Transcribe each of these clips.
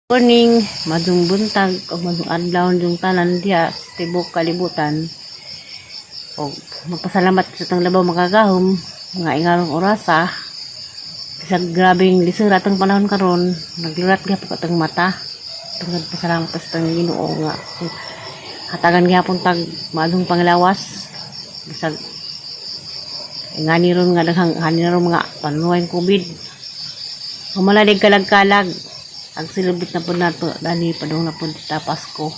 Morning, maayong buntag o maayong adlaw yung tanan diha sa tibok kalibutan. O magpasalamat sa atong labaw makagahom nga ingarong orasa. Bisag grabeng lisod atong panahon karon, naglurat gyapon atong mata. Tungod pasalamat sa atong Ginoo nga hatagan gyapon tag maayong panglawas. Bisag ngani ron nga daghang hani ron mga panuway COVID. Humalalig kalag-kalag. Ang silubit na po nato dani padung na po ta Pasko.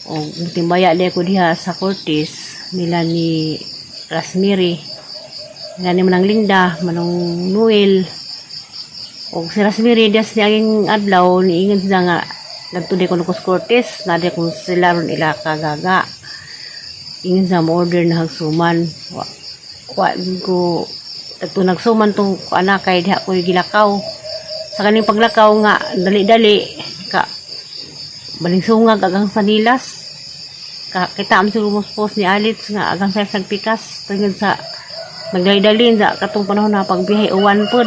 O timbaya di ko diha sa Cortes nila ni Rasmiri. Nila ni Manang Linda, Manong Noel. O si Rasmiri dias ni aging adlaw niingon siya nga nagtuloy ko sa Cortes, na di kung sila ron ila kagaga. Ingon siya mo order na hagsuman. Wa, wa ko tagto nagsuman tong anak kay diha ko gilakaw sa kaning paglakaw nga dali-dali ka balingsungag agang sanilas ka kita am siguro post ni Alitz nga agang sa nagpikas tungod sa nagdali-dali sa katong panahon na pagbiyahe, uwan pod.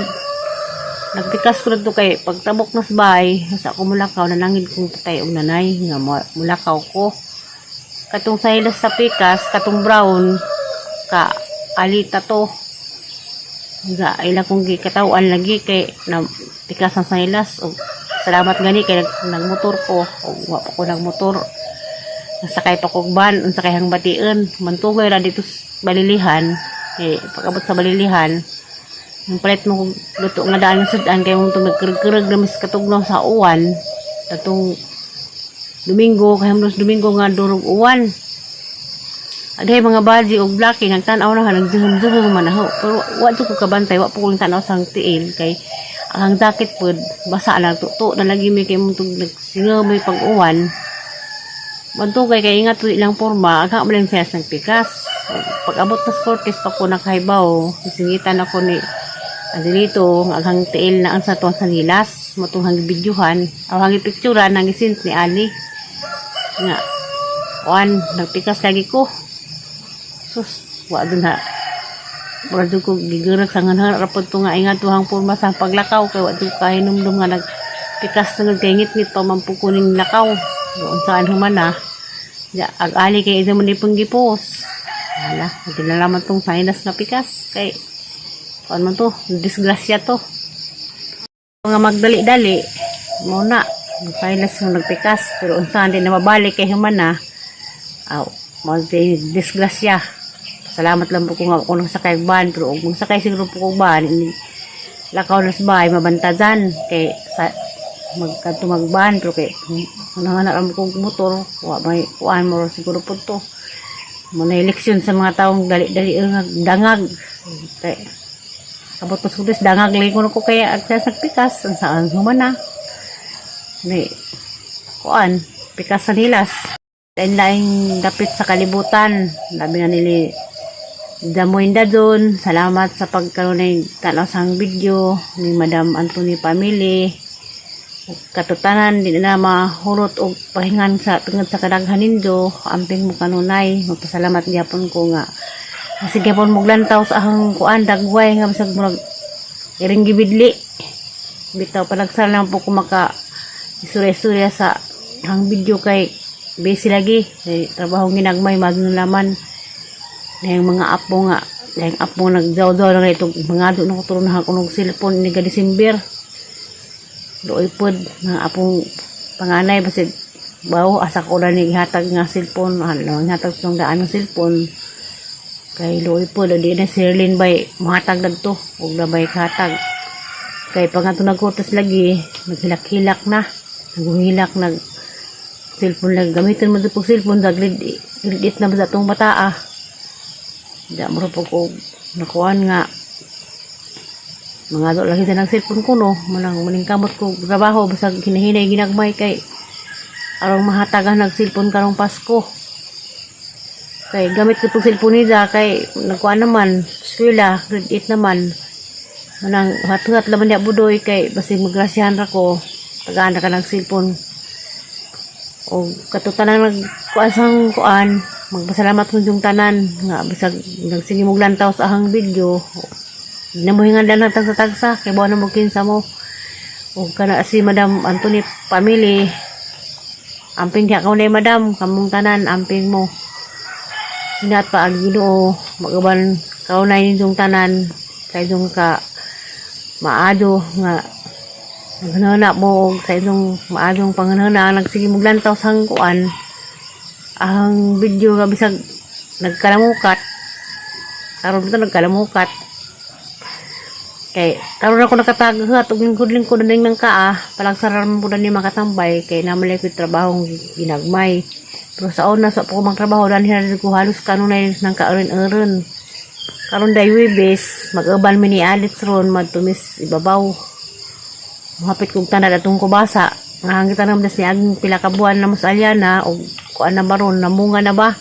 Nagpikas ko dito kay pagtabok na sa bahay sa ako mulakaw, nanangid kong tatay og nanay nga mulakaw ko. Katong sahilas sa pikas, katong brown ka alita to nga ila kong gikatawan lagi kay na pikas ang sahilas. Og salamat gani kay nagmotor ko og wa pa ko nagmotor, nasakay pa kog van. Unsa kay hang bation mantugay ra dito sa Balilihan. Kay pag-abot sa Balilihan, ang palit mo kog luto nga daan nga sudan kay mong nagkurug-kurug na mis katugnaw sa uwan katong Domingo, kay hamnos Domingo nga durog uwan. Adhay mga baji og blackie nagtan-aw na, nagzuhom-zuhom man ako. Pero wa jud ko kabantay, wa po ko tanaw sang tiil kay ang jacket pod basa lang, tuto na lagi mi kay mong nagsingaw may pag-uwan. Mantugay kay ingat to ilang porma, agha mo lang siya sang pikas. Pag abot na sa Cortes pa ko nakahibaw, singitan ako ni Angelito, ang aghang tiil na ang sa tuwang sanilas, matong hang videohan, aw hang picturean, hang isint ni Ali. Nga, kuan, nagpikas lagi ko. Sus, wa dun ha. Mura dun ko gigurag sa nganhar, rapod to nga ingat tuhang porma sa paglakaw, kay wa dun kahinumdum nga nagpikas na kay ngit-ngit pa man po kuning lakaw. Doon saan human na. Ya, ag-ali kay isa mo ni pong gipos. Hala, hindi na naman tong sainas nga pikas. Kay, kuan man to, disgrasya to. Nga magdali-dali, muna, sainas nga nagpikas. Pero unsa hindi na mabalik kay human na, aw, mag disgrasya. Salamat lang po kung ako nang sakay van, pero kung sakay siguro po kong van, lakaw na sa bahay, mabantazan, kay sa magkanto magban, pero kay nang anak kong motor, wa may kuan mo siguro po to. Mo na eleksyon sa mga taong dali-dali nga dangag. Kay abot ko sa dangag lagi ko ko kaya at sa pikas, ang saan humana. Ni kuan, pikas sa nilas. Lain laing dapit sa kalibutan, labi na nili Damoy Dazon, salamat sa pagkaroon ng tanaw sang video ni Madam Anthony Family. Katutanan, di na mahurot og pahingan sa tungod sa kadaghan nindo. Amping mo kanunay, magpasalamat gyapon ko nga. Sige gyapon mo lantaw sa ahang kuan dagway nga bisag murag iring gibidli. Bitaw palagsal lang po ko maka istorya-istorya sa ang video kay busy lagi. Kay trabaho ginagmay laman na yung mga apo nga, yung apo nagdaw-daw na ito mga doon ako turon na ako ng cellphone ni ga December. Luoy pod nga apong panganay, basid bawo asa ko na ni gihatag nga cellphone, ano gihatag tong daan ng cellphone kay luoy pod. Di na Sirlin bay mahatag dagto ug nabay kahatag kay pag ato nagkutos lagi naghilak-hilak na, naghihilak, nag cellphone lang gamitin mo pag cellphone sa grade grade 8 na ba sa atong bata ah. Di mo po ko nakuan nga mga do lagi sa nag cellphone ko no manang maning kamot ko trabaho basta hinahinay ginagmay kay arong mahatagan nag cellphone karong Pasko kay gamit ko pag cellphone niya kay nagkuan naman eskwela, grade 8 naman. Manang hat-hat laman niya budoy kay basig magrasyahan ra ko tagaan na ka ng cellphone. O katutanan nagkuan sang kuan, magpasalamat ko yung tanan nga bisag nagsige mo lantaw sa ahang video na mo hingan lang tagsa-tagsa kay buwan na mo kinsa mo. Ug kana si Madam Anthony family, amping diha kaunay, Madam, kamong tanan, amping mo. Ingat pa ang Ginoo, mag-uban kaunay ninyong tanan sa inyong ka maadyo nga naghunahuna mo og sa inyong maadyong panghunahuna, nagsige mo lantaw sa kuan ang video nga bisag nagkalamukat karon to, nagkalamukat kay karon ako nakataghat og lingkod-lingkod na ng kaa palagsaran mo ni makatambay kay namalay ko trabahong ginagmay. Pero sa una sa po magtrabaho dahil ko halos kanunay nang kaurin-urin. Karon day Webes, mag-uban mi ni Alex ron madtumis ibabaw. Muhapit kog tanad atong kubasa nga hangita naman ni aging pila ka buwan na mas alyana og kuan na ba ron, namunga na ba,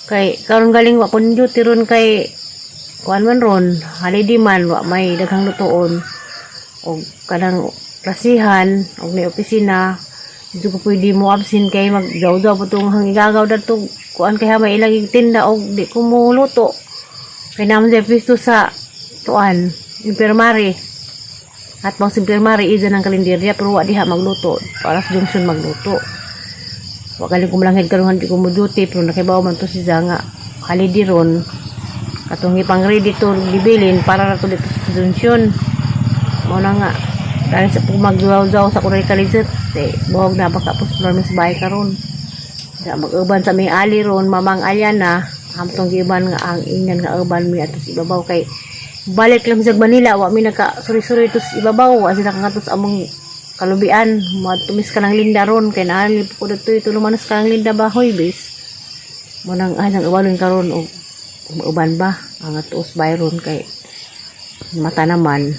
kay karon galing wa kon duty ron, kay kuan man ron, holiday man, wa may daghang lutoon og kanang klasihan og may opisina, di ko pwede mo absent kay magjaw-jaw po tong hangigagaw dadto kuan kay may ilang tinda og di ko mo luto kay naman sa pisto sa tuan infirmary at bang sa infirmary iza ng kalenderya, pero wa diha magluto, para sa junction magluto. Wa galing kumalangid karon, di ko mo duty, pero nakibaw man to si nga holiday ron, katong ipang ready to gibilin para na to dito sa junction. Mao na nga dahil sa pag magjaw sa kuray kaligit eh, buhog na baka po sa sa bahay karon. Da mag-uban sa may ali ron, Mamang Alyana, hamtong giuban nga ang ingnan nga uban mi ato sa ibabaw kay balik lang sa Manila, wa mi naka suri-suri to sa ibabaw, wa sila kangato sa among kalubian. Matumis ka ng linda ron kay naali ko dito ito lumanas ka ng linda ba hoy bis mo nang ay nang ubalon karon og uban ba ang ato sa bayron kay mata naman.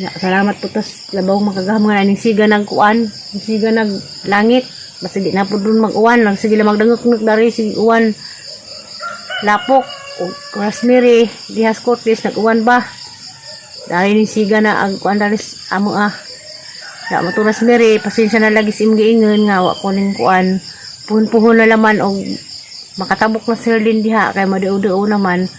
Ya, salamat po tas labaw makagahom nga ning siga nag kuan, siga nag langit. Basta di na po dun mag-uwan lang, sige lang magdangok dari sige uwan. Lapok o Rosemary dihas Cortez nag-uwan ba? Dari ning siga na ang kuan dari amo ah. Da mo to, Rosemary, pasensya na lagi sa imong giingon nga wa ko ning kuan. Puhon-puhon na laman og makatabok na sir din diha kay madiudo naman.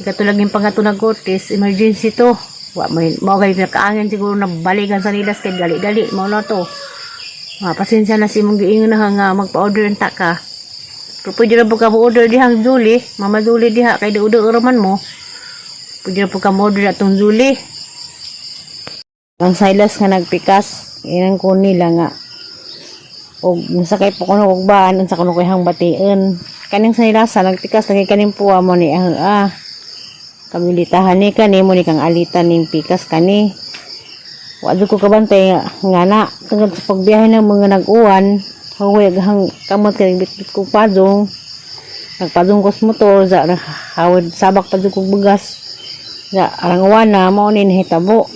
Katulag yung pangato ng Cortez, emergency to. Wa may mao kay nakaangin siguro na balikan sa nilas kay dali-dali mao na to. Nga pasensya na sa imong giingon na nga magpa-order ta ka. Pero pwede na po ka mo-order dihang Julie, Mama Julie diha kay diudo raman mo. Pwede na po ka mo-order atong Julie. Ang Silas nga nagpikas, inang ko nila nga og masakay po kuno og baan unsa kuno kay hang bation. Kaning Silas nagpikas lagi kaning puwa mo ni ang ah. Kamilitahan ni kani mo ni kang alitan ning pikas kani. Wa jud ko kabantay nga, nga na tungod sa pagbiyahe ng mga nag-uwan, huwag hang kamot kay bitbit ko padong. Nagpadong ko sa motor, sa hawid sabak pa jud kog bugas. Sa arang uwan na mao ni nahitabo.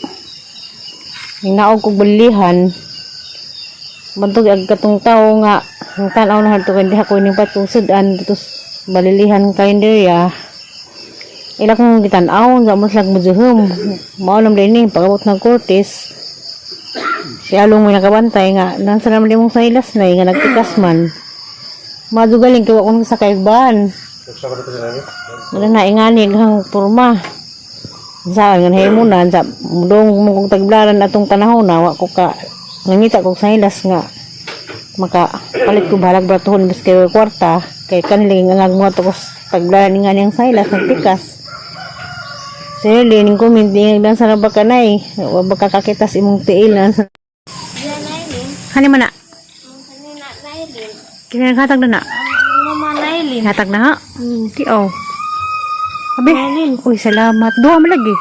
Ning naog kog balihan, bantog ag katong tawo nga ang tan-aw na hadto kay diha ko ning patusod-an dito balilihan karinderya. Ila kong gitan-aw sa mo slag mojuhom. Mao lang din ni pag-abot ng Cortez. Si Along may nakabantay nga nasa naman din mong sa na nga nagtikas man. Madugaling kay wa ko sakay ban. Wala na ingani hang porma. Sa nga nahimunan sa mudong mo kong taglaran atong panahon na wa ko ka nangita kog sahilas nga maka palit ko balag bratuhon bis kay kwarta kay kanling nga mo to taglaran nga niyang sahilas nagtikas. Sir, ning comment ni dan sa ba kanay wa ba kakakitas imong tiil na sa Hani man na? Kinakatag na na. Mama Nailin. Hatag na ha? Ti oh. Abi. Uy, salamat. Duha man lagi.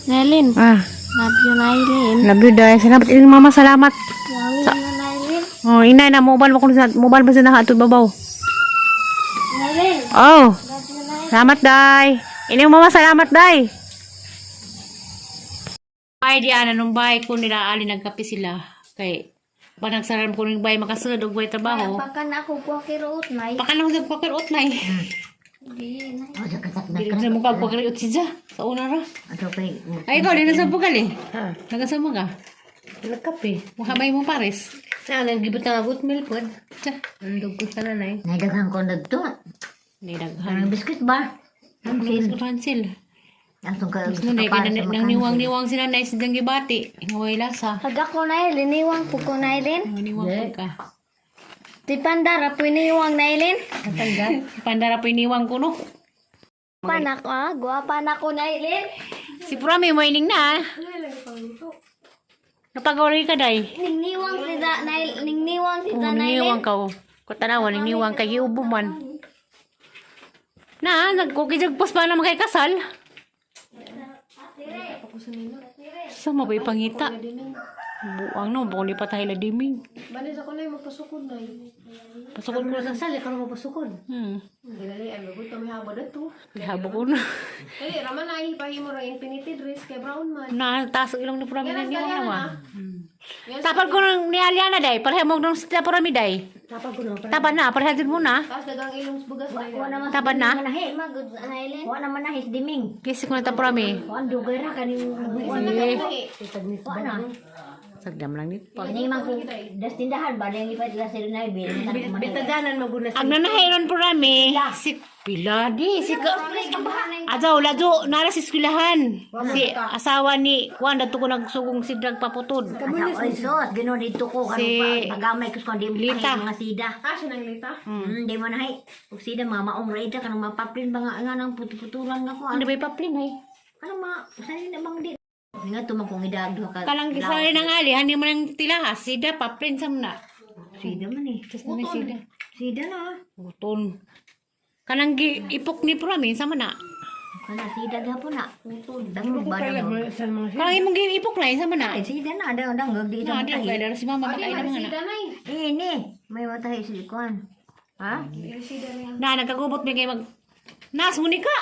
Nailin. Ah, Love you, Nailin. Love you, day. Salamat ining mama, salamat. Love you, Nailin. Oh, inay na mobile ba kuno sa mobile ba sa nakaatod babaw. Nailin. Oh, Love you, Nailin. Salamat, day. Ining mama, salamat, day. Ay, di ana nung bay ko nila ali nagkape sila kay panagsaran ko ning bay makasunod og way trabaho. Pakan ako kuha nay. Baka naman sa kwakirot nay. Di, nay. Dili sa mukha kwakirot siya sa una ra. Ay, ikaw din sa bugal eh. Nagasama ka. Nagkape. Mukha ba mo pares? Na, naglibot na nga oatmeal po. Tsa, ang dugkot na nanay. Naidaghan ko nagto. Nidaghan. Ang biskuit ba? Ang biskuit Hansel. Ang tungkol Gusto na, kaya nang niwang-niwang sila na isang gibati. Nga way lasa. Pag ako Nailin, niwang po ko Nailin. Niwang po ka. Di pandara po niwang Nailin. Pandara po iniwang ko no. Panak ah, guwapa na ko Nailin. Si Purami, maining na. Napagawalay ka, day. Ningniwang si da Nail, ningniwang si Oh, da Nailin. niniwang ka, oh. Kutanawa, niniwang kay giubo man. Na, nagkukijagpos pa naman kay kasal. Sa mabay pangita. Buang no, bukong lipat tayo ladiming. Banis ako na yung magpasukod na eh. Pasukod ko Sa sali ka na magpasukod. Ginali, ay maguto may habo dito. Lihabo ko na. Dali, raman na pahimo ra infinity dress kay brown man. Na, taas ang ilong ni Purami na Yan, niwang yan, nawa. ah. Tapal ko nang ni Aliana, day. Pareha mo nung sa Purami, day. Tapag ko na. Tapan na, pareha din mo na. Tapos dagang ilong sa bugas na Wa naman Tapan na. manahi. Magud Nailin. Wa naman na his diming. Kasi ko na ta Purami. Wa ang dugay ra kaning Eh, wa na. sagdam lang dito. Kini man ko das tindahan ba nang ipat sila sila na bil. Bitadanan maguna Ang nanahiron Purami, si pila di, si ka, Ajaw, ladyo, nara si eskwelahan. Si asawa ni Juan, dato ko nagsugong si Drag Paputod. Ay sos, ginon dito ko karon Si pa pagamay ko kon di mo Lita. tahi mga sida. Ah, siya nang lita. Di mo na hay. Ug sida mga maong ra ita kanang mapaplin ba nga nga nang putu-putulan nga ko. Ano ba ipaplin ay? Kanang mga saan na bang di. Nga tumang kong idag duha ka. Kalang kisali ng ali, hani mo nang tilahas, sida paplin sam na. Sida man eh. Tapos na sida. Sida na. Guton. Kanang gi, ipok ni Purami, sama na. Kana sida gapon na. Damo ba na mo? Kanang imong gi ipok na, sama na. Ay, sida na dang dang di Na, ita di ko kay si mama makain na mga na. Sida na eh. Eh ni, may matahi si kuan. Ha? Na, nagkagubot may kay mag... Nas, muni ka!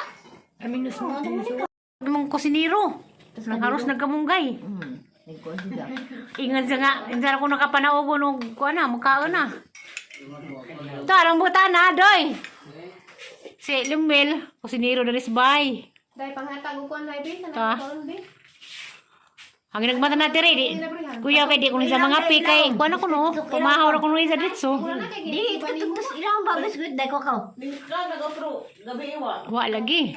Mong kusiniro. Nangharos nagkamunggay. Nagkuan sida. Ingat siya nga, hindi ako nakapanaogo nung kuha na, mukhaon na. Tarang buta na, doy! Si Lumel, kusiniro na risbay. Dahil panghatag ko kuan na eh, Ta. Tanang be. Ang nagmata na tiri, di, kuya kay di ko sa mga pi kay kuha na ko no, pamahaw na ko no isa ditso. Di tutugtos ilang ba biskuit dai ko ka. Wa lagi.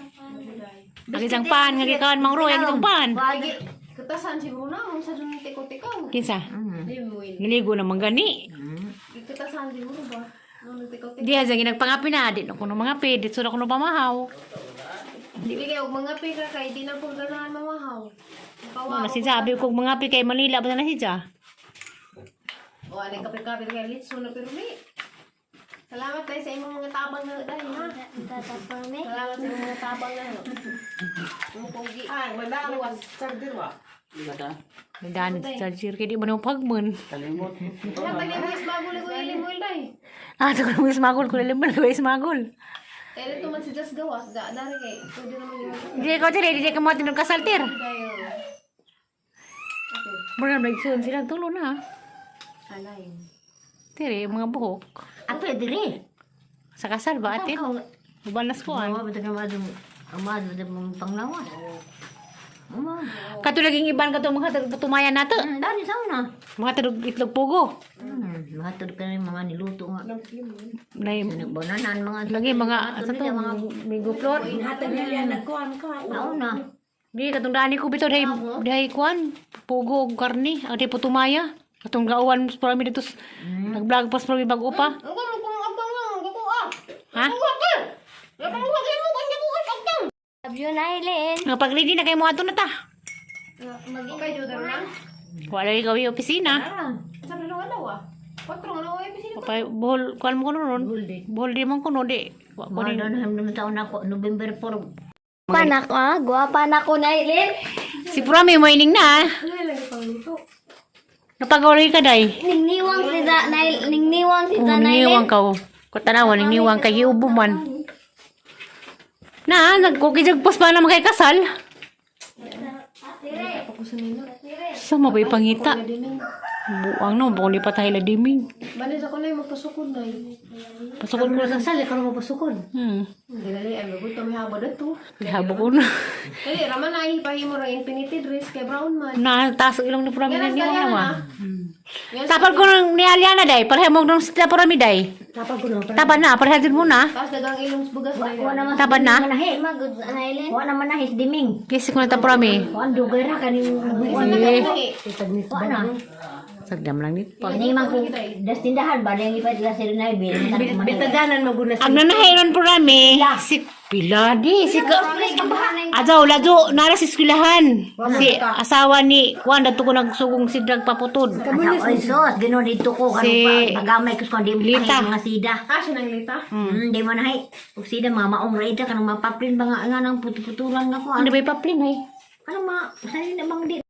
Ang isang pan, nga gikaon mang roy, ang isang pan. Wagi. Katasan siguro na mo sa dun tiko-tikaw. Kinsa? Di mo il. Naligo naman gani. Katasan siguro ba? Nung nagtikaw-tikaw. Di ha, nagpangapi na, di na ko no mga pi, ditso na ko no pamahaw. Di kayo og mga pika kay di na po ganahan mamahaw. Ano na sinasabi ko mga pi kay Manila ba na siya? O anay kape-kape kay litso na pero mi. Salamat tayo sa imong mga tabang na dahil ha. Tatapame. Salamat sa imong mga tabang na. Mo pogi. Ay, wala Charger wa. Nagdaan sa charger kay di mo na pagmon. Kalimot. Wala tag mo ismagol ko ilimol day. Ah, ito ko na ismagol ko limon ko ismagol. Kaya dito man si Just Gawas, da dari kay pwede naman yung Di ko tiri, di ka mo tinong kasal tir. tayo. Okay, Mura na igsoon sila tulo na. alay. Tiri mga buhok. Ato dire. Sa kasal ba atin? Ubalas ko an. Awa ba ka madum amad ba mong panglawas. Uma. Kato laging iban kato mga tadog tumaya nato. Dani sa una. Mga tadog itlog pugo. Mahatod ka rin mga niluto nga. Nay Nagbonanan mga lagi mga sa to mga migo plot. nauna. Di katong dani ko bitaw dai dai kuan pugo og karne ang di putumaya. Katong gauwan para mi dito nag-vlog pas para mi bago pa. Ang kung kung abang lang, ko ah. Ha? Love you Nailin. Nga pag ready na kay mo ato na ta. Okay, Judah na. Wala rin gawi opisina. Sa ano nga daw ah? Kwatro nga daw ay pisino. Papay bohol kuan mo kuno ron. Bohol di man kuno di. Wa ko ni. Mga doon taon na ako, November 4. Panak ah, guwapa na ko Nailin. Si Purami maining na. Ano lagi pangluto? Napagawalay ka day. Ningniwang si da Nail, ningniwang si Oh, da Nailin. niniwang ka oh. Kutanawa niniwang kay giubo man. Na, nagkukijagpos pa naman kay kasal. Sa mabay pangita. Buang no, bukong lipat tayo ladiming. Banis ako na yung magpasukod na eh. Pasukod ko Sa sali ka na magpasukod. Hmm. Ginali, ay maguto may habo dito. Lihabo ko na. Dali, raman na pahimo ra infinity dress kay brown man. Na, taas ang ilong ni Purami na Yan, niwang yan, nawa. ah. Tapal ko nang ni Aliana day, pareha mo nang sila para mi day. Tapal ko no. Tapan na, pareha din mo na. Tapos dagang ilong sa bugas na Wa naman. Tapan na. Manahi. Magud na Eileen. Wa naman na his diming. Kisi ko na tapora mi. Wa dugay ra kaning Eh, wa na. Sagdam lang nito. Kani man kung das tindahan ba dang ipa sila sila na Bitadanan maguna. Ang nanahiran po rami, si pila di, si ka, Ajaw, ladyo, nara si eskwelahan. Si asawa ni Juan, dato ko nagsugong si Drag Paputod. Oy sos, Ginoo dito ko Si kanang pagamay ko sa di mo Lita. mga sida. Ah, siya nang lita. Di mo na hay. Ug sida mga maong ra ida kanang mapaplin ba nga nga nang putu-putulan nga ko. Ano ba ipaplin ay? Ano ma, sa na bang di